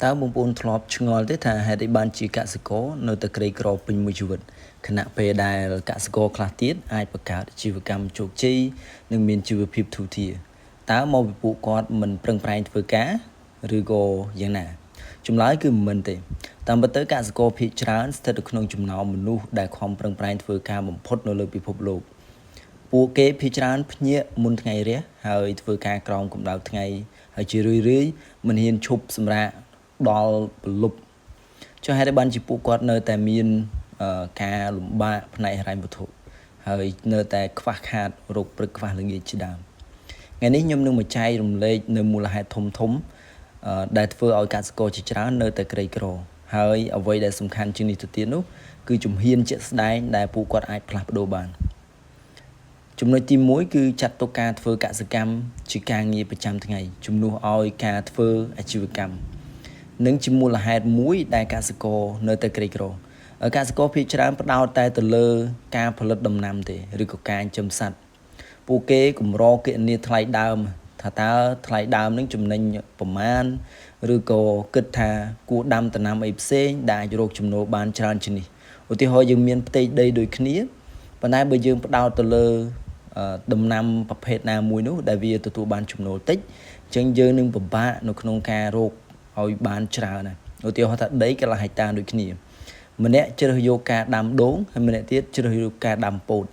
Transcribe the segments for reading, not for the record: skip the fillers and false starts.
តើបងប្អូនធ្លាប់ឆ្ងល់ទេថាហេតុអីបានជាកសិករនៅតែក្រីក្រពេញមួយជីវិតខណៈពេលដែលកសិករខ្លះទៀតអាចបង្កើតអាជីវកម្មជោគជ័យនិងមានជីវភាពធូរធារតើមកពីពួកគាត់មិនប្រឹងប្រែងធ្វើការឬក៏យ៉ាងណាចម្លើយគឺមិនមែនទេតាមពិតទៅកសិករភាគច្រើនស្ថិតនៅក្នុងចំណោមមនុស្សដែលខំប្រឹងប្រែងធ្វើការបំផុតនៅលើពិភពលោក ពួកគេភាគច្រើនភ្ញាក់មុនថ្ងៃរះហើយធ្វើការក្រោមកម្ដៅថ្ងៃហើយជារឿយៗមិនហ៊ានឈប់សម្រាកដល់ព្រលប់ចុះហេតុអីបានជាពួកគាត់នៅតែមានការលំបាកផ្នែកហិរញ្ញវត្ថុហើយនៅតែខ្វះខាតរោគព្រឹកខ្វះល្ងាចជាដើមថ្ងៃនេះខ្ញុំនឹងមកចែករំលែកនៅមូលហេតុធំធំដែលធ្វើឲ្យកសិករជាច្រើននៅតែក្រីក្រហើយអ្វីដែលសំខាន់ជាងនេះទៅទៀតនោះគឺជំហានជាក់ស្ដែងដែលពួកគាត់អាចផ្លាស់ប្ដូរបាន ចំណុចទី1គឺចាត់ទុកការធ្វើកសិកម្មជាការងារប្រចាំថ្ងៃជំនួសឲ្យការធ្វើអាជីវកម្មនិងជាមូលហេតុមួយដែលកសិករនៅតែក្រីក្រកសិករភាគច្រើនផ្ដោតតែទៅលើការផលិតដំណាំទេឬក៏ការចិញ្ចឹមសត្វពួកគេកម្រគណនាថ្លៃដើមថាតើថ្លៃដើមនឹងចំណេញប្រមាណឬក៏គិតថាគួរដាំដំណាំអីផ្សេងដែលអាចរកចំណូលបានច្រើនជាងនេះឧទាហរណ៍យើងមានផ្ទៃដីដូចគ្នាប៉ុន្តែបើយើងផ្ដោតទៅលើដំណាំប្រភេទណាមួយនោះដែលវាទទួលបានចំណូលតិចអញ្ចឹងយើងនឹងពិបាកនៅក្នុងការរកឲ្យបានច្រើនណាឧទាហរណ៍ថាដីកន្លះហិកតាដូចគ្នាម្នាក់ជ្រើសយកការដាំដូងហើយម្នាក់ទៀតជ្រើសយកការដាំពោត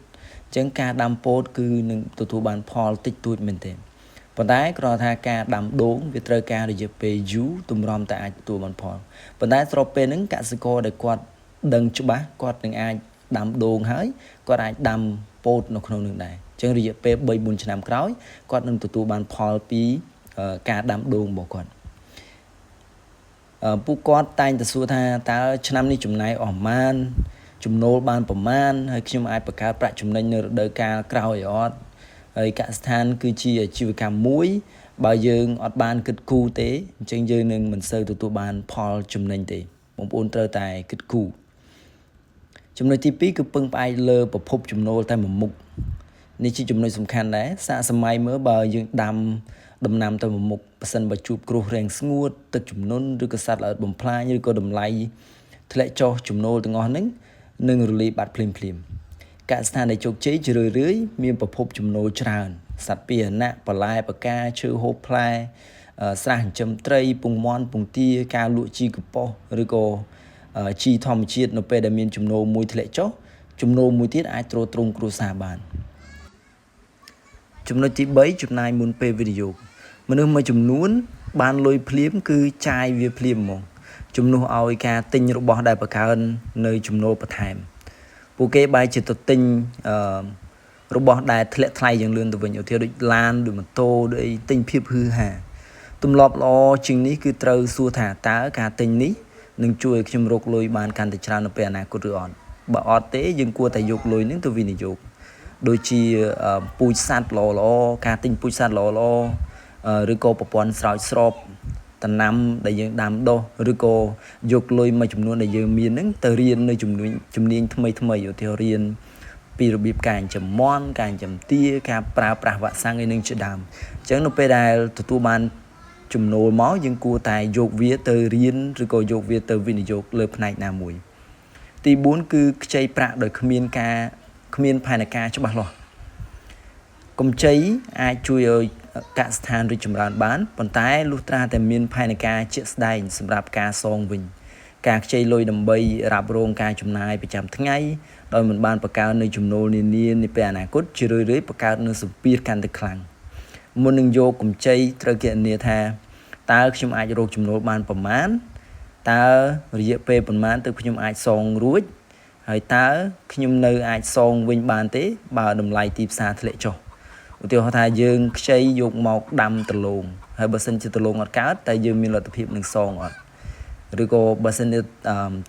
អញ្ចឹងការដាំពោតគឺនឹងទទួលបានផលតិចតួចមែនទែនប៉ុន្តែគ្រាន់ថាការដាំដូងវាត្រូវការរយៈពេលយូរទម្រាំតែអាចទទួលបានផលប៉ុន្តែស្របពេលហ្នឹងកសិករដែលគាត់ដឹងច្បាស់គាត់នឹងអាចដាំដូងហើយគាត់អាចដាំពោតនៅក្នុងនឹងដែរអញ្ចឹងរយៈពេល3 4ឆ្នាំក្រោយគាត់នឹងទទួលបានផលពីការដាំដូងរបស់គាត់ពួកគាត់តែងតែសួរថាតើឆ្នាំនេះចំណាយអស់ប៉ុន្មានចំណូលបានប្រមាណហើយខ្ញុំអាចបង្កើតប្រាក់ចំណេញនៅរដូវកាលក្រោយអត់ហើយកសិដ្ឋានគឺជាអាជីវកម្មមួយបើយើងអត់បានគិតគូរទេអញ្ចឹងយើងនឹងមិនសូវទទួលបានផលចំណេញទេបងប្អូនត្រូវតែគិតគូរចំណុចទី2គឺពឹងផ្អែកលើប្រភពចំណូលតែមួយមុខនេះជាចំណុចសំខាន់ដែរសាកសម័យមើលបើយើងដាំដំណាំទៅមួយមុខប៉ះសិនបើជួបគ្រោះរាំងស្ងួតទឹកជំនន់ឬក៏សត្វល្អិតបំផ្លាញឬក៏តម្លៃធ្លាក់ចុះចំណូលទាំងអស់ហ្នឹងនឹងរលាយបាត់ភ្លាមភ្លាមកសិដ្ឋានដែលជោគជ័យជារឿយៗមានប្រភពចំណូលច្រើនសត្វពាហនៈបន្លែបកាឈើហូបផ្លែស្រះចិញ្ចឹមត្រីពងមាន់ពងទាការលក់ជីកប៉ុសឬក៏ជីធម្មជាតិនៅពេលដែលមានចំណូលមួយធ្លាក់ចុះចំណូលមួយទៀតអាចទ្រទ្រង់គ្រួសារបានចំណុចទី3ចំណាយមុនពេលវិនិយោគមនុស្សមួយចំនួនបានលុយភ្លាមគឺចាយវាភ្លាមហ្មងជំនួសឲ្យការទិញរបស់ដែលបង្កើននៅចំណូលបន្ថែមពួកគេបែរជាទៅទិញអឺរបស់ដែលធ្លាក់ថ្លៃយ៉ាងលឿនទៅវិញឧទាហរណ៍ដូចឡានដូចម៉ូតូដូចអីទិញភាពហ៊ឺហាទម្លាប់ល្អជាងនេះគឺត្រូវសួរថាតើការទិញនេះនឹងជួយឲ្យខ្ញុំរកលុយបានកាន់តែច្រើននៅពេលអនាគតឬអត់បើអត់ទេយើងគួរតែយកលុយនឹងទៅវិនិយោគដូចជាពូជសត្វល្អល្អការទិញពូជសត្វល្អល្អឬក៏ប្រព័ន្ធស្រោចស្រពដំណាំដែលយើងដាំដុះឬក៏យកលុយមួយចំនួនដែលយើងមានហ្នឹងទៅរៀននៅជំនាញជំនាញថ្មីថ្មីឧទាហរណ៍រៀនពីរបៀបការចិញ្ចឹមមាន់ការចិញ្ចឹមទាការប្រើប្រាស់វ៉ាក់សាំងអីនឹងជាដើមអញ្ចឹងនៅពេលដែលទទួលបានចំណូលមកយើងគួរតែយកវាទៅរៀនឬក៏យកវាទៅវិនិយោគលើផ្នែកណាមួយទី4គឺខ្ចីប្រាក់ដោយគ្មានការគ្មានផែនការច្បាស់លាស់កម្ចីអាចជួយឲ្យកសិដ្ឋានរីកចម្រើនបានប៉ុន្តែលុះត្រាតែមានផែនការជាក់ស្ដែងសម្រាប់ការសងវិញការខ្ចីលុយដើម្បីរ៉ាប់រងការចំណាយប្រចាំថ្ងៃដោយមិនបានបង្កើននៅចំណូលនានានាពេលអនាគតជារឿយៗបង្កើតនូវសម្ពាធកាន់តែខ្លាំងមុននឹងយកកម្ចីត្រូវគណនាថាតើខ្ញុំអាចរកចំណូលបានប្រមាណតើរយៈពេលប៉ុន្មានទើបខ្ញុំអាចសងរួចហើយតើខ្ញុំនៅអាចសងវិញបានទេបើតម្លៃទីផ្សារធ្លាក់ចុះឧទាហរណ៍ថាយើងខ្ចីយកមកដាំដំឡូងហើយបើសិនជាដំឡូងអត់កើតតែយើងមានលទ្ធភាពនឹងសងអត់ឬក៏បើសិនជា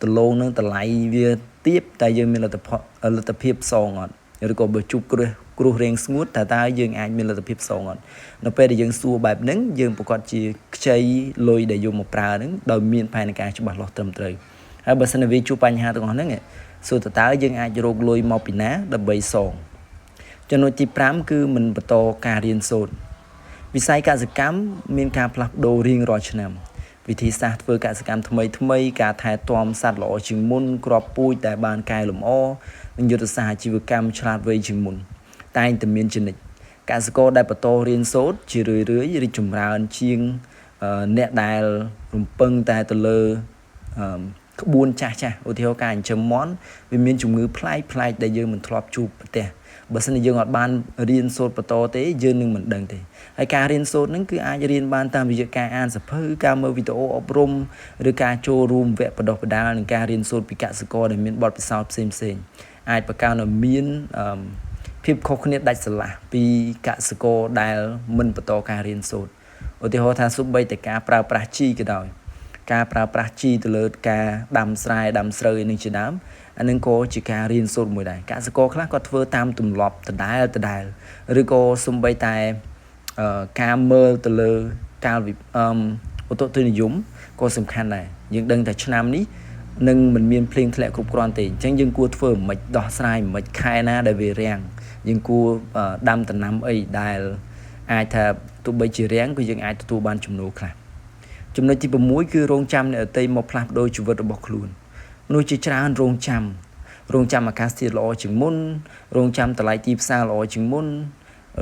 ដំឡូងនឹងតម្លៃវាទាបតែយើងមានលទ្ធផលលទ្ធភាពសងអត់ឬក៏បើជួបគ្រោះគ្រោះរាំងស្ងួតតើតើយើងអាចមានលទ្ធភាពសងអត់នៅពេលដែលយើងសួរបែបហ្នឹងយើងប្រកាសជាខ្ចីលុយដែលយកមកប្រើហ្នឹងដោយមានផែនការច្បាស់លាស់ត្រឹមត្រូវហើយបើសិនជាវាជួបបញ្ហាទាំងអស់ហ្នឹងសួរតើតើយើងអាចរកលុយមកពីណាដើម្បីសងចំណុចទី5គឺមិនបន្តការរៀនសូត្រវិស័យកសិកម្មមានការផ្លាស់ប្ដូររៀងរាល់ឆ្នាំ វិធីសាស្ត្រធ្វើកសិកម្មថ្មីថ្មីការថែទាំសត្វល្អជាងមុនគ្រាប់ពូជដែលបានកែលម្អនិងយុទ្ធសាស្ត្រអាជីវកម្មឆ្លាតវៃជាងមុនតែងតែមានជានិច្ចកសិករដែលបន្តរៀនសូត្រជារឿយៗរីកចម្រើនជាងអ្នកដែលរំពឹងតែទៅលើក្បួនចាស់ចាស់ឧទាហរណ៍ការចិញ្ចឹមមាន់វាមានជំងឺប្លែកប្លែកដែលយើងមិនធ្លាប់ជួបប្រទះបើសិនជាយើងអត់បានរៀនសូត្របន្តទេយើងនឹងមិនដឹងទេហើយការរៀនសូត្រហ្នឹងគឺអាចរៀនបានតាមរយៈការអានសៀវភៅការមើលវីដេអូអប់រំឬការចូលរួមវគ្គបណ្ដុះបណ្ដាលនិងការរៀនសូត្រពីកសិករដែលមានបទពិសោធន៍ផ្សេងផ្សេងអាចបង្កើនឲ្យមានភាពខុសគ្នាដាច់ស្រឡះពីកសិករដែលមិនបន្តការរៀនសូត្រឧទាហរណ៍ថាសូម្បីតែការប្រើប្រាស់ជីក៏ដោយការប្រើប្រាស់ជីទៅលើការដាំស្រែដាំស្រូវនឹងជាដើមអានឹងក៏ជាការរៀនសូត្រមួយដែរកសិករខ្លះគាត់ធ្វើតាមទម្លាប់ដដែលដដែលឬក៏សំបីតែការមើលទៅលើកាលឧតុនិយមក៏សំខាន់ដែរយើងដឹងថាឆ្នាំនេះនឹងមិនមានភ្លៀងធ្លាក់គ្រប់គ្រាន់ទេអញ្ចឹងយើងគួរធ្វើមិនដោះស្រាយមិនខែណាដែលវារាំងយើងគួរដាំដំណាំអីដែលអាចថាទោះបីជារាំងក៏យើងអាចទទួលបានចំណូលខ្លះចំណុចទី6គឺរងចាំអ្នកដទៃមកផ្លាស់ប្ដូរជីវិតរបស់ខ្លួនមនុស្សជាច្រើនរងចាំអាកាសធាតុល្អជាងមុនរងចាំតម្លៃទីផ្សារល្អជាងមុន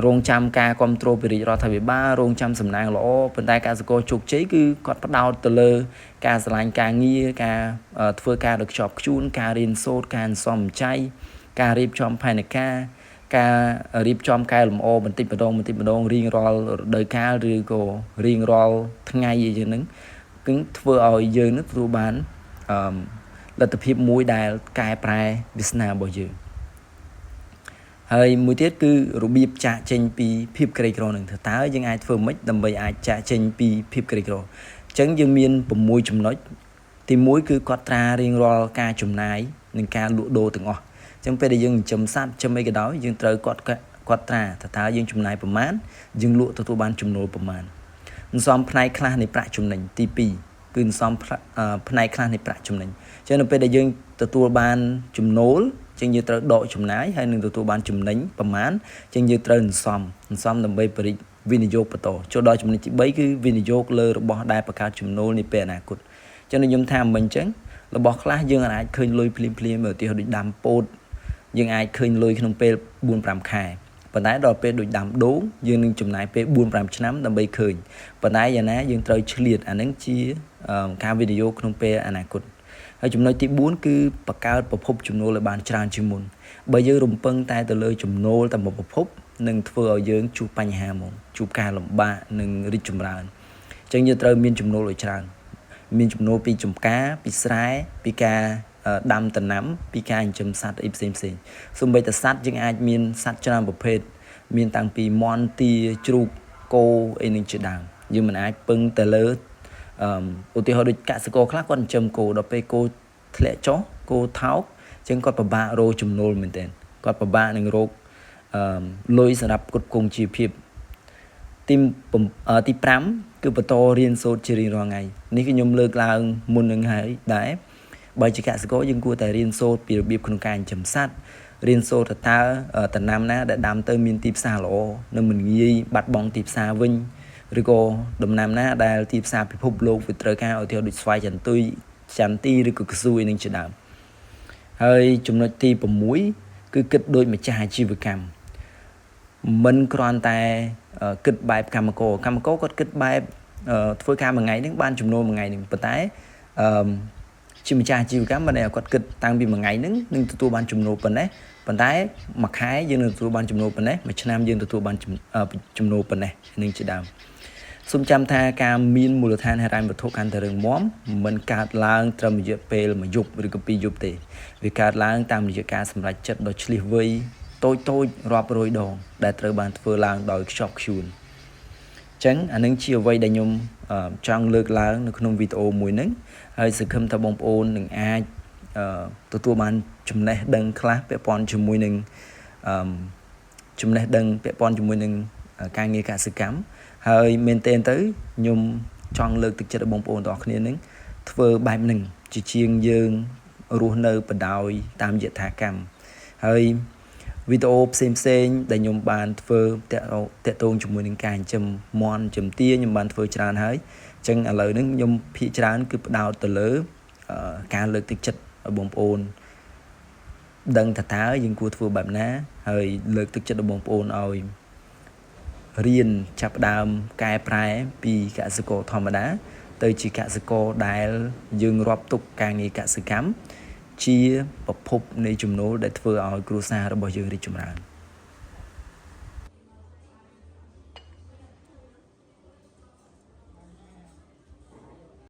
រងចាំការគ្រប់គ្រងពីរាជរដ្ឋាភិបាលរងចាំសំណាងល្អប៉ុន្តែកសិករជោគជ័យគឺគាត់ផ្ដោតទៅលើការស្រឡាញ់ការងារការធ្វើការដោយខ្ជាប់ខ្ជួនការរៀនសូត្រការអន្សំចៃការរៀបចំផែនការការរៀបចំកែលម្អបន្តិចម្ដងបន្តិចម្ដងរៀងរាល់រដូវកាលឬក៏រៀងរាល់ថ្ងៃអីចឹងហ្នឹងគឺធ្វើឲ្យយើងនឹងទទួលបានអឺលទ្ធភាពមួយដែលកែប្រែវាសនារបស់យើងហើយមួយទៀតគឺរបៀបចាកចេញពីភាពក្រីក្រនឹងថាតើយើងអាចធ្វើម៉េចដើម្បីអាចចាកចេញពីភាពក្រីក្រអញ្ចឹងយើងមាន6ចំណុចទី1គឺកត់ត្រារៀងរាល់ការចំណាយនិងការលក់ដូរទាំងអស់អញ្ចឹងពេលដែលយើងចិញ្ចឹមសត្វចិញ្ចឹមអីក៏ដោយយើងត្រូវកត់ត្រាថាតើយើងចំណាយប្រមាណយើងលក់ទទួលបានចំណូលប្រមាណសន្សំផ្នែកខ្លះនៃប្រាក់ចំណេញទី2គឺសន្សំផ្នែកខ្លះនៃប្រាក់ចំណេញអញ្ចឹងនៅពេលដែលយើងទទួលបានចំណូលចឹងយើងត្រូវដកចំណាយហើយនឹងទទួលបានចំណេញប្រមាណចឹងយើងត្រូវសន្សំដើម្បីបរិវិនិយោគបន្តចូលដល់ចំណុចទី3គឺវិនិយោគលើរបស់ដែលបង្កើតចំណូលនាពេលអនាគតចឹងខ្ញុំថាមិញចឹងរបស់ខ្លះយើងអាចឃើញលុយភ្លាមភ្លាមឧទាហរណ៍ដូចដាំពោតយើងអាចឃើញលុយក្នុងពេល4 5ខែប៉ុន្តែដល់ពេលដូចដាំដូងយើងនឹងចំណាយពេល4 5ឆ្នាំដើម្បីឃើញប៉ុន្តែយ៉ាងណាយើងត្រូវឆ្លៀតអានឹងជាការវិនិយោគក្នុងពេលអនាគតហើយចំណុចទី4គឺបង្កើតប្រភពចំណូលឲ្យបានច្រើនជាងមុនបើយើងរំពឹងតែទៅលើចំណូលតែមួយប្រភពនឹងធ្វើឲ្យយើងជួបបញ្ហាហ្មងជួបការលំបាកនិងរីកចម្រើនអញ្ចឹងយើងត្រូវមានចំណូលឲ្យច្រើនមានចំណូលពីចំការពីស្រែពីការដាំដំណាំពីការចិញ្ចឹមសត្វអីផ្សេងផ្សេងសូម្បីតែសត្វយើងអាចមានសត្វច្រើនប្រភេទមានតាំងពីមាន់ទាជ្រូកគោអីនឹងជាដើមយើងមិនអាចពឹងតែលើឧទាហរណ៍ដូចកសិករខ្លះគាត់ចិញ្ចឹមគោដល់ពេលគោធ្លាក់ចុះគោថោកអញ្ចឹងគាត់ពិបាករកចំណូលមែនទែនគាត់ពិបាកនឹងរកលុយសម្រាប់ផ្គត់ផ្គង់ជីវភាពទី5គឺបន្តរៀនសូត្រជារៀងរាល់ថ្ងៃនេះគឺខ្ញុំលើកឡើងមុននឹងហើយដែរបើជាកសិករយើងគួរតែរៀនសូត្រពីរបៀបក្នុងការចិញ្ចឹមសត្វរៀនសូត្រថាតើដំណាំណាដែលដាំទៅមានទីផ្សារល្អនិងមិនងាយបាត់បង់ទីផ្សារវិញឬក៏ដំណាំណាដែលទីផ្សារពិភពលោកវាត្រូវការឧទាហរណ៍ដូចស្វាយចន្ទុយចន្ទីឬក៏កស៊ូអីនឹងជាដើមហើយចំណុចទី6គឺគិតដូចម្ចាស់អាជីវកម្មមិនគ្រាន់តែគិតបែបកម្មករកម្មករគាត់គិតបែបធ្វើការមួយថ្ងៃហ្នឹងបានចំណូលមួយថ្ងៃហ្នឹងប៉ុន្តែអឺជាម្ចាស់អាជីវកម្មមិនដែលគាត់គិតតាំងពីមួយថ្ងៃហ្នឹងនឹងទទួលបានចំណូលប៉ុណ្ណេះប៉ុន្តែមួយខែយើងនឹងទទួលបានចំណូលប៉ុណ្ណេះមួយឆ្នាំយើងទទួលបានចំណូលប៉ុណ្ណេះនឹងជាដើមសូមចាំថាការមានមូលដ្ឋានហិរញ្ញវត្ថុកាន់តែរឹងមាំមិនកើតឡើងត្រឹមរយៈពេលមួយយប់ឬក៏ពីរយប់ទេវាកើតឡើងតាមរយៈការសម្រេចចិត្តដ៏ឈ្លាសវៃតូចតូចរាប់រយដងដែលត្រូវបានធ្វើឡើងដោយខ្ជាប់ខ្ជួនអញ្ចឹងអានឹងជាអ្វីដែលខ្ញុំចង់លើកឡើងនៅក្នុងវីដេអូមួយហ្នឹងហើយសង្ឃឹមថាបងប្អូននឹងអាចទទួលបានចំណេះដឹងខ្លះពាក់ព័ន្ធជាមួយនឹងចំណេះដឹងពាក់ព័ន្ធជាមួយនឹងការងារកសិកម្មហើយមែនទែនទៅខ្ញុំចង់លើកទឹកចិត្តដល់បងប្អូនទាំងអស់គ្នានឹងធ្វើបែបហ្នឹងជាជាងយើងរស់នៅបដោយតាមយថាកម្មហើយវីដេអូផ្សេងផ្សេងដែលខ្ញុំបានធ្វើតាក់ទងជាមួយនឹងការចិញ្ចឹមមាន់ចិញ្ចឹមទាខ្ញុំបានធ្វើច្រើនហើយអញ្ ចឹងឥឡូវហ្នឹងខ្ញុំភាគច្រើនគឺផ្ដោតទៅលើការលើកទឹកចិត្តឲ្យបងប្អូនដឹងថាតើយើងគួរធ្វើបែបណាហើយលើកទឹកចិត្តដល់បងប្អូនឲ្យរៀនចាប់ផ្ដើមកែប្រែពីកសិករធម្មតា ទៅជាកសិករដែលយើងរាប់ទុកការងារកសិកម្មជាប្រភពនៃចំណូលដែលធ្វើឲ្យគ្រួសាររបស់យើងរីកចម្រើន។